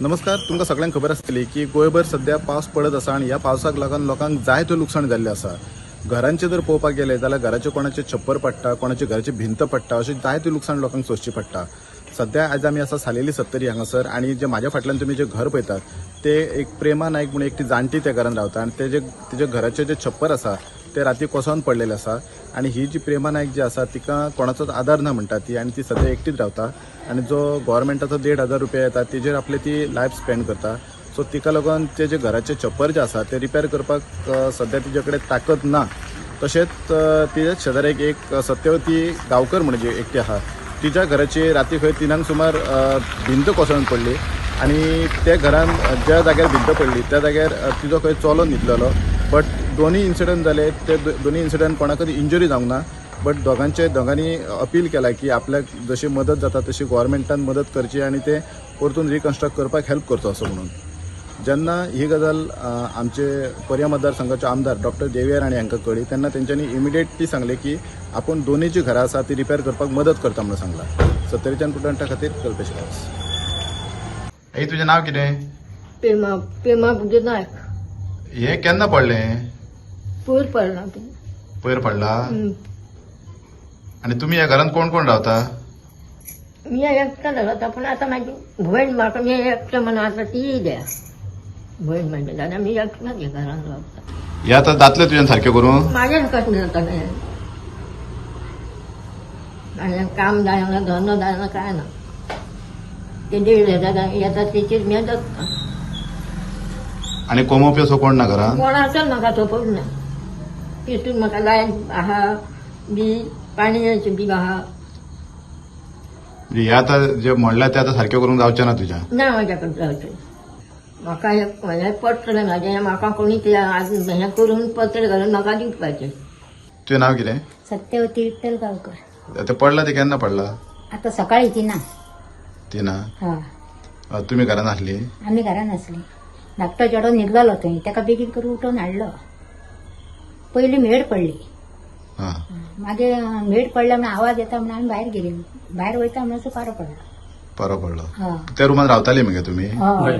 नमस्कार. तुमकां सगळ्यांक खबर आसतली की गोंयभर सद्या पावस पडत आसा आनी ह्या पावसाक लागून लोकांक जायतें लुकसाण जाल्लें आसा. घरांचें जर पळोवपाक गेलें जाल्यार घराचें कोणाचें छप्पर पडटा, कोणाचें घराची भिंत पडटा, अशें जायतें लुकसाण लोकांक सोंसचें पडटा. सद्या आयज आमी आसा सालेली सत्तरी हांगासर आनी जे म्हाज्या फाटल्यान तुमी जें घर पळयतात ते एक प्रेमा नायक म्हणून एकटी जाणटी त्या घरान रावता आनी ते जे तिच्या घराचें जें छप्पर आसा ते राती कोसळून पडलेलें आसा. आनी ही जी प्रेमा नायक जी आसा तिका कोणाचोच आदार ना म्हणटा ती आनी ती सद्या एकटीच रावता आनी जो गोवोरमेंटाचो 1500 रुपया येता तेजेर आपली ती लायफ स्पेंड करता. सो तिका लागून ते जे घराचें छप्पर जें आसा तें रिपेर करपाक सद्या तिजे कडेन ताकद ना. तशेंच तिज्या शेजाऱ्याक एक सत्यवती गांवकर म्हणून जी एकटी आहा तिच्या घराची राती खंय 3 सुमार भिंत कोसळून पडली आनी त्या घरान ज्या जाग्यार भिंत पडली त्या जाग्यार तिजो खंय चलो न्हिदलेलो. बट दोनूय इन्सिडंट जाले ते दोनूय इन्सिडंट कोणाकच इंजुरी जावंक ना. बट दोगांचे दोगांनी अपील केला की आपल्याक जशी मदत जाता तशी गोवोरमेंटान मदत करची आनी ते परतून रिकन्स्ट्रक्ट करपाक हेल्प करचो असो म्हणून. जेन्ना ही गजाल आमचे पर्या मतदारसंघाचे आमदार डॉक्टर देविया राणे हांकां कळ्ळी तेन्ना तेंच्यांनी इमिडिएटली सांगलें की आपूण दोनूय जी घरां आसा ती रिपेर करपाक मदत करता म्हणून सांगलां. सत्तरीच्यान प्रुडंटा खातीर कल्पेश गांवस. आई, तुजें नांव कितें? प्रेमा, प्रेमा बुद्ध नायक. हें केन्ना पडलें? पयर पडला ते. पयर पडला? आनी तुमी ह्या घरांत कोण कोण रावता? मी एकटो रावता, पूण आतां म्हाजी भयण म्हाका, मी एकटो म्हणून आतां ती येयल्या भयण म्हाजी, जाल्यार मी एकटोच ह्या घरान रावता. हे आतां जातलें तुज्यान सारकें करून? म्हाज्यान कशें जाता हें? म्हाज्यान काम जायना, धंदो जायना, कांय ना. ते 1500 येता तेचेर मी जगता. आनी कमोवपी असो कोण ना घरांत? कोणाचो म्हाका सपोर्ट ना. तितून म्हाका लायन आहा बी, पाणयेचें बील आहा. म्हणजे हे आतां जे म्हणलां ते आतां सारकें करूंक जावचें ना तुज्यान? ना म्हाज्या कडेन जावचें. म्हाका हें हें पडटलें म्हाजें, म्हाका कोणी ते आज हें करून पत्र घालून म्हाका दिवपाचें. तुजें नांव कितें? सत्यवती विठ्ठल गावकर. ते पडला ते केन्ना पडला? आता सकाळी 3. 3? हा. तुमी घरान आसली? आमी घरान आसली. धाकटो चेडो न्हिदलेलो थंय, ताका बेगीन करून उठोवन हाडलो. पयली मेड पडली. मागीर मेड पडल्या म्हणून आवाज येता म्हणून आमी भायर गेली. भायर वयता म्हणसर पारो पडलो. बरो पडलो. हा. त्या रुमान रावताली मगे तुमी? हय,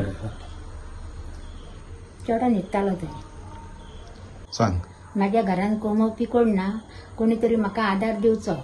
चेडो न्हिदतालो थंय. सांग. म्हाज्या घरान कमोवपी कोण ना. कोणी तरी म्हाका आदार दिवचो.